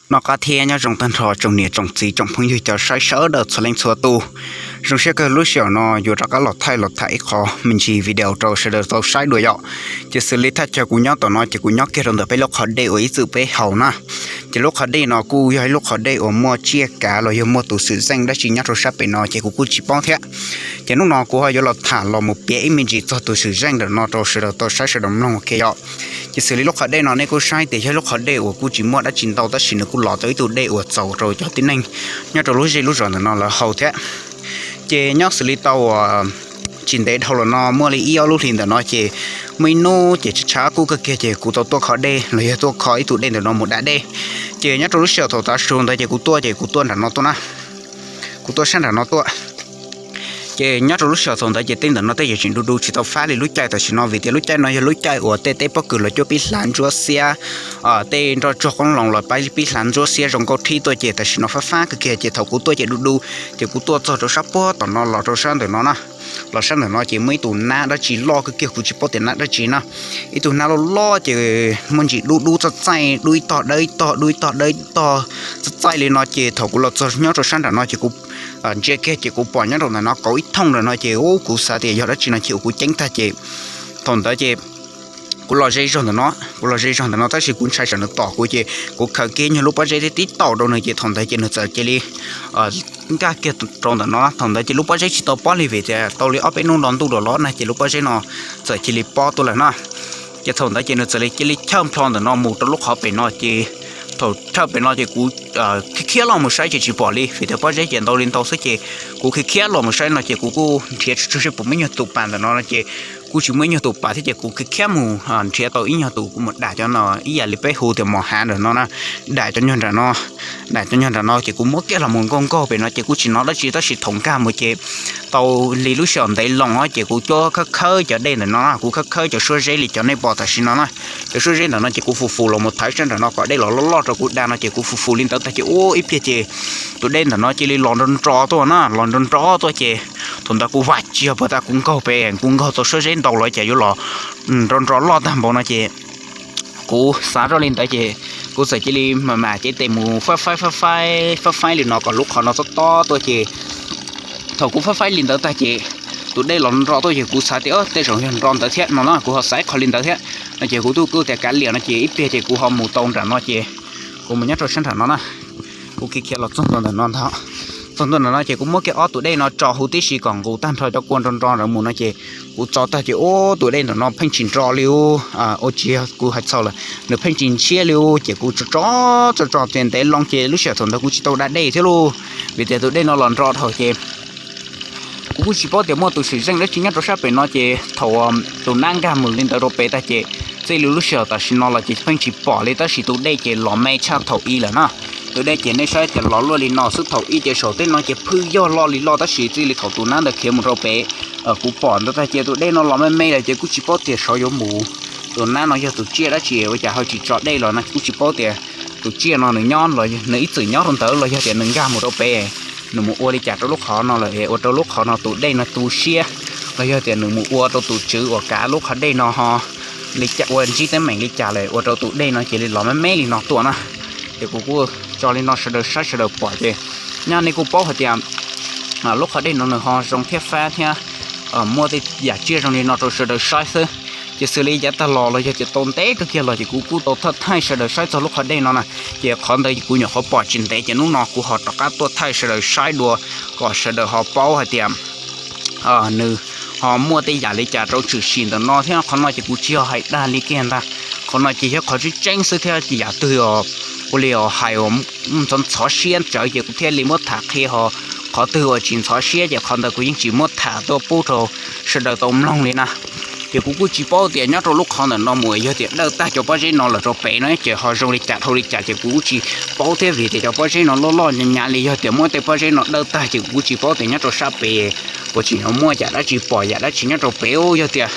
Noj qab thiab nyob zoo tag nrho tsoom niam tsoom txiv tsoom phooj ywg cov saib sawv daws txhua leej txhua tus. Zoo siab kawg lub sij hawm no yuav rov qab los thaij los tham ib qho me ntsis video rau sawv daws tau saib dua yom. Ces xws li thaj chaw kuv nyob tom no ces kuv nyob kiag rau ntawm peb lub qhov dej uas ib txwm peb haus na. Ces lub qhov dej no kuj yog ib lub qhov dej uas muaj tsiaj kav los yog muaj tus xwm txheej dab tsi nyob rau sab pem no ces kuv kuj tsis paub thiab. Ces hnub no kuv ho yuav los tham los mus piav ib me ntsis txog tus xwm txheej ntawm no rau sawv daws tau saib sawv daws mloog ua ke yom. Ces xws li lub qhov dej no nej kuj saib tias yog lub qhov dej uas kuj tsis muaj dab tsi ntau tab sis nws kuj los tau ib tug dej uas txaus rau cov tib neeg nyob rau lub zej lub zos ntawm no lawv haus thiab. Ces nyob xws li tau uas tsis ntev dhau los no muaj li ib ob lub hlis ntawm no ces muaj ib hnub ces tshav tshav kub kawg kiag ces kuv tau tuaj kho dej los yog tuaj kho ib tug dej ntawm no mus da dej. Ces nyob rau lub sij hawm thaum tav su ntawd ces kuv tuaj ces kuv tuaj nram no tuaj na. Kuv tuaj sab nram no tuaj. Ces nyob rau lub sij hawm thaum ntawd ces tej ntawm no tej yam tseem du du tsis tau fab li lub caij tam sim no vim tias lub caij no yog lub caij uas tej teb pob kws los cuab pib hlav ntsuab xiab, tej nroj tsuag qoob loo los pib hlav ntsuab xiab zoo nkauj thib tuaj ces tam sim no fab fab kawg kiag ces thaum kuv tuaj ces du du. Ces kuv tuaj txog rau sab puag tom no los rau sab ntawm no na. Los sab ntawm no ces muaj ib tug nab dab tsi loj kawg kiag kuv tsis paub tias nab dab tsi na. Ib tug nab loj loj ces muaj ntsis dub dub txaij txaij, dub ib tog dawb ib tog, dub ib tog dawb ib tog, txaij txaij li no ces thaum kuv los txog nyob rau sab nram no ces kuv ntsia kiag ces kuv pom nyob rau ntawm no kauv ib thooj ntawm no ces kuv xav tias yog dab tsi no ces kuv ceeb tag ces thaum ntawd ces kuv los ze zog ntawm no, kuv los ze zog ntawm no tab sis kuv ntshai tsam nws tom kuv ces kuv khaws kiag nyuag lub pob zeb thiab tib taum rau nws ces thaum ntawd ces nws txawm cia li nkag kiag rau ntawm no. Thaum ntawd ces lub pob zeb tsis tau pob li vim tias tau li ob peb hnub nto ntuj los los na ces lub pob zeb no txawm cia li pob tuaj lawm na. Ces thaum ntawd ces nws txawm li cia li chawj nplho ntawm no mus rau lub qhov pem no ces thaum chawj pem no ces kuv khiav khiav los mus saib ces tsis pom li vim tias pob zeb ces ntau li ntau xwb ces kuv khiav khiav los mus saib no ces kuv kuj nrhiav tsis tshua seb puas muaj ib nyuag tus pas ntawm no no ces kuj tsis muaj ib nyuag tus pas thiab ces kuv khiav khiav mus nrhiav tau ib nyuag tus kuv mus dam cov no ib yam li peb hu tias mos hav ntawm no na, dam cov nyuag nram no, dam cov nyuag nram no ces kuv muab kiag los mus nkaug nkaug pem no ces kuj tsis hnov dab tsi tab sis thaum nkag mus ces tau li lub sij hawm ntev loo ces kuv cuab khawb khawb cov dej ntawm no na, kuv khawb khawb cov suab zeb li cov nej pom tam sim no na. Cov suab zeb ntawm no ces kuv fus fus los mus thaiv sab nram no kom dej los loj loj rau kuv da no ces kuv fus fus li ntawd tag ces ua ib pliag ces tus dej ntawm no cia li los nro nro tuaj na, los nro nro tuaj ces thaum ntawd kuv vam tsis yog puas tas kuv nkaug pem kuv nkaug tau suab zeb ntau los cas yuav los nro nro loj tag npaum no ces kuv xav zoj li ntawd ces kuv txawm cia li mam mam cev tes mus faib faib faib faib faib faib li no kom lub qhov no tob tob tuaj ces thaum kuv faib faib li ntawd tag ces tus dej los nro tuaj ces kuv xav tias tej zaum yog nro ntawd thiab no na, kuv ho xav ib qho li ntawd thiab no ces kuv twb kuj tias kav liam no ces ib pliag ces kuv ho mus tau nram no ces kuv mus nyob rau sab nram no na. Kuv khiav khiav los txog ntua ntawm no ntag, txog ntua ntawm no ces kuv muab kiag ob tus dej no tso huv tib si kom nqus tag nrho cov kua nro nro ntawd mus no ces kuv tso tag ces ua tus dej ntawm no pheej tsis nro li ua, ua tsis yog kuv hais txhaum lawm, nws pheej tsis ntshiab li ua ces kuv tso tso tso tso ces ntev loo ces lub sij hawm thaum ntawd kuv tsis tau da dej thiab lauj, vim tias tus dej no los nro dhau ces kuv kuj tsis paub tias muaj tus xwm txheej dab tsi nyob rau sab pem no ces thaum tus nab nkag mus li ntawd rau pem tag ces txij li lub sij hawm tam sim no los ces pheej tsis pom li tab sis tus dej ces los me tshaj thaum ub lawm na. Tus dej ces nej saib tias los luaj li no xwb, thaum ub ces saum tej no ces phwj yog loj li loj tab sis txij li thaum tus nab ntawd khiav mus rau pem kuv pom ntawd tag ces tus dej no los me me lawm ces kuj tsis paub tias saud yuav mus tus nab no yog tus tsiaj dab tsi ua cas ho tsis tso dej los no kuj tsis paub tias tus tsiaj no nws nyob los nws ib txwm nyob rau ntawd los yog tias nws nkag mus rau pem, nws mus ua li cas rau lub qhov no lawm ua rau lub qhov no tus dej no tu siab, los yog tias nws mus ua rau tus tswv uas kav lub qhov dej no ho li cas ua ntsib teeb meem li cas lawm ua rau tus dej no cia li los me me li no tuaj na. Ces kuv kuj tso li no sawv daws saib sawv daws pom ces nyob nej kuj paub hais tias lub qhov dej no nws ho zoo thiab fab thiab muaj tej yam tsiaj zoo li no rau sawv daws saib xwb. Ces xws li yav tag los los yog tias tau ntev kawg kiag los ces kuv kuj tau thaij thaij sawv daws saib txog lub qhov dej no na. Ces qhov ntawd kuv nyuam qhuav pom tsis ntev ces hnub no kuv ho rov qab tuaj thaij sawv daws saib dua kom sawv daws ho paub hais tias nws ho muaj tej yam li cas rau tshwm sim ntawm no thiab. Qhov no ces kuv tsis yog hais dag li kiag ntag, qhov no ces yog qhov tseeb tseeb xwb thiab yam twg ua li hais ntxhov ntxhov siab tsawv ces kuv thiaj li muab tham qhia ho, qhov twg uas tsis ntxhov siab ces qhov ntawd kuv yeej tsis muab tham tuaj pub rau sawv daws tau mloog li na. Ces kuv kuj tsis paub tias nyob rau lub qhov ntawm no mus yog tias dawj tag cov pob zeb no los rau pem no ces ho zoo li cas dhau li cas ces kuv kuj tsis paub thiab vim tias cov pob zeb no loj loj nyav nyav li yog tias muab tej pob zeb no dawj tag ces kuv kuj tsis paub tias nyob rau sab pem puas tseem yuav muaj yam dab tsi pom yam dab tsi nyob rau pem. Yog tias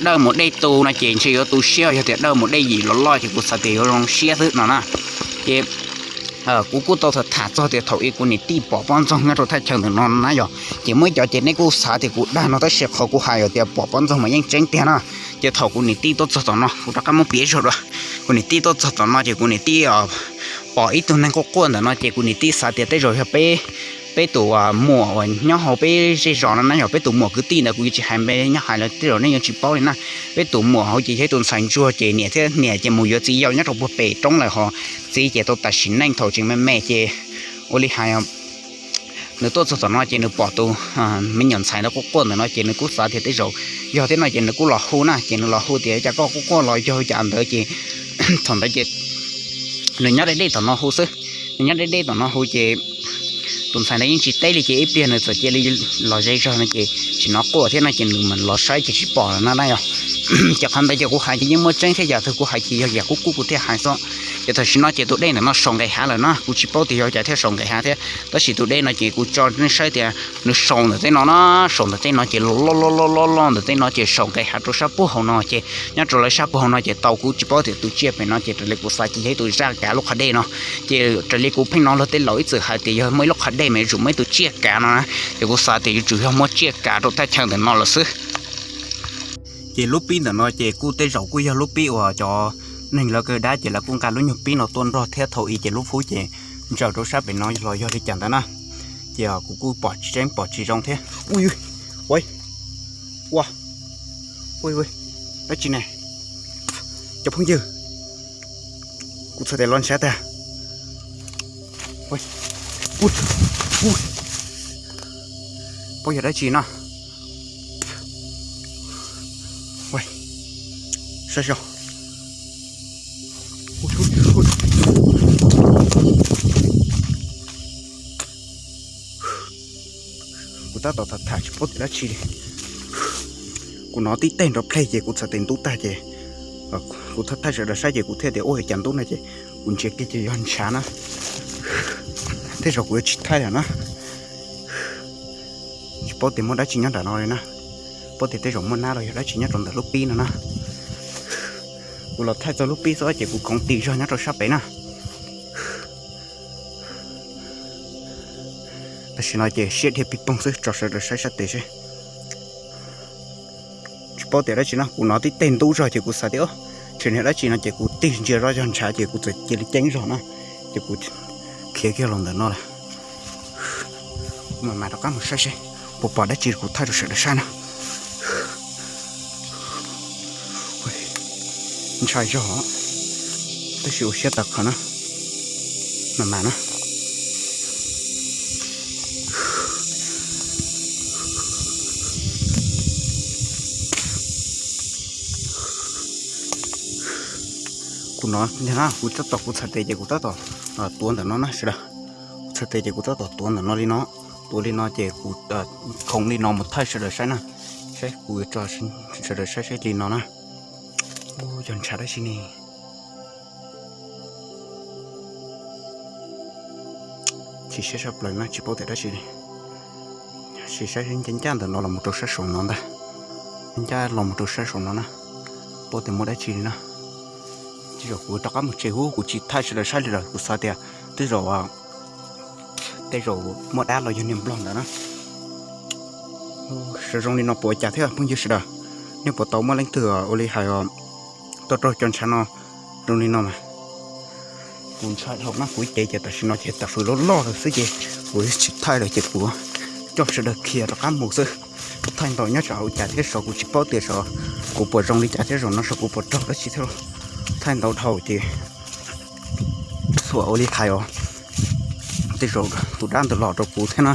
dawj mus dej tu no ces ntshe yuav tu siab, yog tias dawj mus dej yim los loj ces kuv xav tias yuav zoo siab xwb no na. Ces kuv kuj tau tham tham txog tias thaum ub kuv niam tij pom poj ntxoog nyob rau thaj chaw ntawm no na yog, ces muaj ib cov ces nej kuj xav tias kuv dag no tab sis qhov kuv hais tias pom poj ntxoog mas yeej tseeb tiag na. Ces thaum kuv niam tij tuaj txog tom no kuv rov qab muab piav zog dua, kuv niam tij tuaj txog tom no ces kuv niam tij pom ib tug neeg quaj quaj ntawm no ces kuv niam tij xav tias tej zaum yog peb, peb tus muam uas nyob hauv peb zej zos no na, yog peb tus muam kwv tij ntawd, kuv yuav tsis hais npe nyob hais lawm tej zaum nej yuav tsis paub li na. Peb tus muam hauv ces yog ib tus ntxhais ntsuag ces niam thiab niam ces mus yuav txiv yau nyob rau puag pem roob lawm ho txiv ces tau tas sim neej thaum tseem me me ces ua li hais nws tuaj txog tom no ces nws pom tus me nyuam ntxhais ntawd quaj quaj ntawm no ces nws kuj xav tias tej zaum yog thiab no ces nws kuj los hu na, ces nws los hu tias cas koj quaj quaj los yog cas ntawd ces thaum ntawd ces nws nyob deb deb tom no hu xwb. Nws nyob deb deb tom no hu ces tus ntxhais ntawd yeej tsis teb li ces ib pliag nws txawm cia li los ze zog no ces tsis hnov quaj thiab no ces nws mam los saib ces tsis pom lawm na yog. Ces qhov ntawd ces kuv hais ces yeej muaj tseeb thiab, yam twg kuv hais ces yog yam kuj kuj kuv thiaj hais xwb. Ces tam sim no ces tus dej ntawm no saum nqes hav lawm na, kuv tsis paub tias yog cas thiaj saum nqes hav thiab, tab sis tus dej no ces kuv tso nej saib tias nws saum ntawm tej no na, saum ntawm tej no ces loj loj loj loj loj ntawm tej no ces saum nqes hav rau sab puag hauv no ces nyob rau lawv sab puag hauv no ces tau, kuv tsis paub tias tus tsiaj pem no ces raws li kuv xav ces yog ib tus zaj kav lub qhov dej no. Ces raws li kuv pheej hnov luag tej laus ib txwm hais tias yog muaj ib lub qhov dej mas yuav tsum muaj ib tus tsiaj kav no na, ces kuv xav tias yuav tsum yog muaj tsiaj kav rau thaj chaw ntawm no lawm xwb. Ces lub pib ntawm no ces kuj tej zaum kuj yog lub pib uas cov neeg lawv kaw dab ces lawv kuj nqa lub nyuag pib no tuaj nrog thiab thaum i ces lub fub ces ntsaws rau sab pem no los yog li cas ntawd na. Ces kuv kuj pom tsis tseeb pom tsis zoo thiab. Ua, ua, ua, dab tsi ne? Cov phooj ywg, kuv txhais tes los ntshav tag. Paub yog dab tsi no? Saib zoo. Kuv tab tom tham tham tsis paub tias dab tsi li. Kuv hnov tib teg nrov plej ces kuv txhais tes ntub tag ces kuv thaij thaij sawv daws saib ces kuv thiaj tias ua cas ntub no ces kuv ntsia kiag ces yog ntshav na. Tej zaum kuv yuav tsis thaij lawm na. Tsis paub tias muaj dab tsi nyob nram no li na. Paub tias tej zaum muaj nab los yog dab tsi nyob rau ntawm lub pib no na. Kuv los thaij txog lub pib xwb ces kuv khoov ti zog nyob rau sab pem na. Tam sim no ces siab dhia pig poog xwb, tso sawv daws saib sab tes seb. Tsis paub tias dab tsi no, kuv hnov tib teg ntub zog ces kuv xav tias tsis yog dab tsi no ces kuv tig ntsia zoj yog ntshav ces kuv txawm cia li ceeb zog na, ces kuv khiav kiag los ntawm no lawm. Kuv mam mam rov qab mus saib seb puas pom dab tsi kuv thaij rau sawv daws saib na. Ntshai zog, tab sis ua siab tawv qhov na. Mam mam na. Kuv hnov, kuv tab tom, kuv txhais tes ces kuv tab tom tuav ntawm no na sawv daws. Kuv txhais tes ces kuv tab tom tuav ntawm no li no, tuav li no ces kuv khoov li no mus thaij sawv daws saib na. Saib kuv yuav tso sawv daws saib seb li no na. Yog ntshav dab tsi ne? Chim siab saj plaws na, tsis paub tias dab tsi li. Sim saib ncaj ncaj ntawm no los mus rau sab saum no ntag. Ncaj los mus rau sab saum no na, paub tias muaj dab tsi li na. Tej zaum kuv rov qab mus tsev huv, kuv tsis thaij sawv daws saib li lawm, kuv xav tias tej zaum, tej zaum muaj dab los yog niag nplog ntawd na. Sawv zoo li no puas ua cas thiab phooj ywg sawv daws? Nej puas tau muaj leej twg ua li hais tuaj raug cov ntshav no zoo li no mas? Kuv ntshai dhau na, kuv ib ce ces tam sim no ces tam fwv loj loj lawm xwb ces kuv tsis thaij lawm ces kuv coj sawv daws khiav rov qab mus xwb. Thaij ntau nyob tsam ua cas thiab saum kuv tsis paub tias saum kuv puas zoo li cas thiab zaum no saum kuv puas raug dab tsi thiab los. Thaij ntau dhau ces txhua ua li hais os, tej zaum tus dab ntawd los rau kuv thiab na.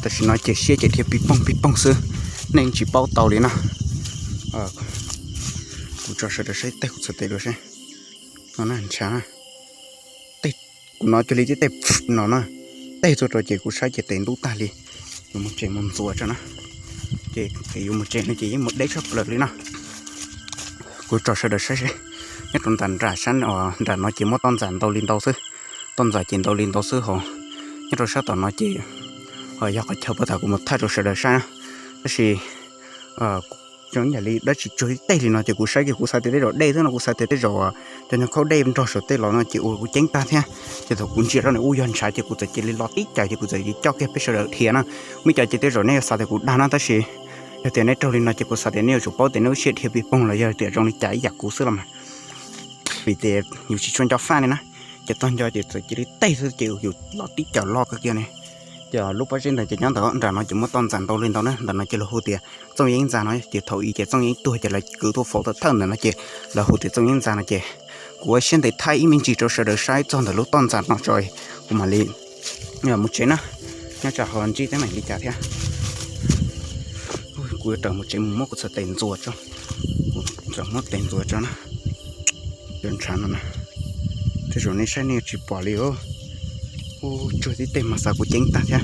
Tam sim no ces siab ces dhia pig poog pig poog xwb, nej tsis paub tau li na. Kuv tso sawv daws saib teg kuv txhais tes dua seb. No na ntshav na. Kuv hnov cuag li tib teg no na, teg tuaj rau ces kuv saib ces tes ntub tag li. Yuav mus tsev mus ntxuav tso na. Ces yuav mus tsev no ces yeej mus deb sab plaws li na. Kuv tso sawv daws saib seb, nyob rau nram nram sab nram no ces muab toj ntxas ntau li ntau xwb. Toj ntxas ces ntau li ntau xwb hos, nyob rau sab tom no ces yog qhov chaw puag thaum kuv mus thaij rau sawv daws saib na. Tab sis zoo ib yam li dab tsis tsuag ib teg li no ces kuv saib kiag kuv xav tias tej zaum dej xwb no, kuv xav tias tej zaum cov nyuag khaub dej nrog saum tej los no ces ua kuv ceeb tag thiab. Ces thaum kuv ntsia rau nws ua yog ntshav ces kuv txawm cia li los tib cais ces kuv txawm cia li coj kiag peb sawv daws dhia na. Muaj ib co ces tej zaum nej yuav xav tias kuv dag na, tab sis yog tias nej raug li no ces kuv xav tias nej yuav tsum paub tias nej lub siab dhia pig poog los yog tias zoo li cas ib yam kuv xwb los mas. vim tias yus tsis tshua nco faj li na. Ces txog nco ces txawm cia li teg xwb ces yus los tib caum loj kawg kiag ne. Ces lub pob zeb ntawd ces nyob ntawm nram no ces muaj toj ntxas ntau li ntau na, ntawm no ces lawv hu tias Txooj Yeeb ntxa no. Ces thaum ub ces Txooj Yeeb tuag ces lawv kwv tuaj faus thawj thawj ntawm no ces lawv hu tias Txooj Yeeb ntxa no. Ces kuv ua siab ntev thaij ib me ntsis rau sawv daws saib txog ntawm lub toj ntxas no tso, kuv mam li mus tsev na. Nyob tsam ho ntsib teeb meem li cas thiab. Kuv yuav raws mus tsev mus muab kuv txhais tes ntxuas tso, kuv muab tes ntxuas tso na. Cov ntshav no na, tej zaum nej saib nej tsis pom li os. Ub, tsuag tib teg mas xav kuv ceeb tag thiab.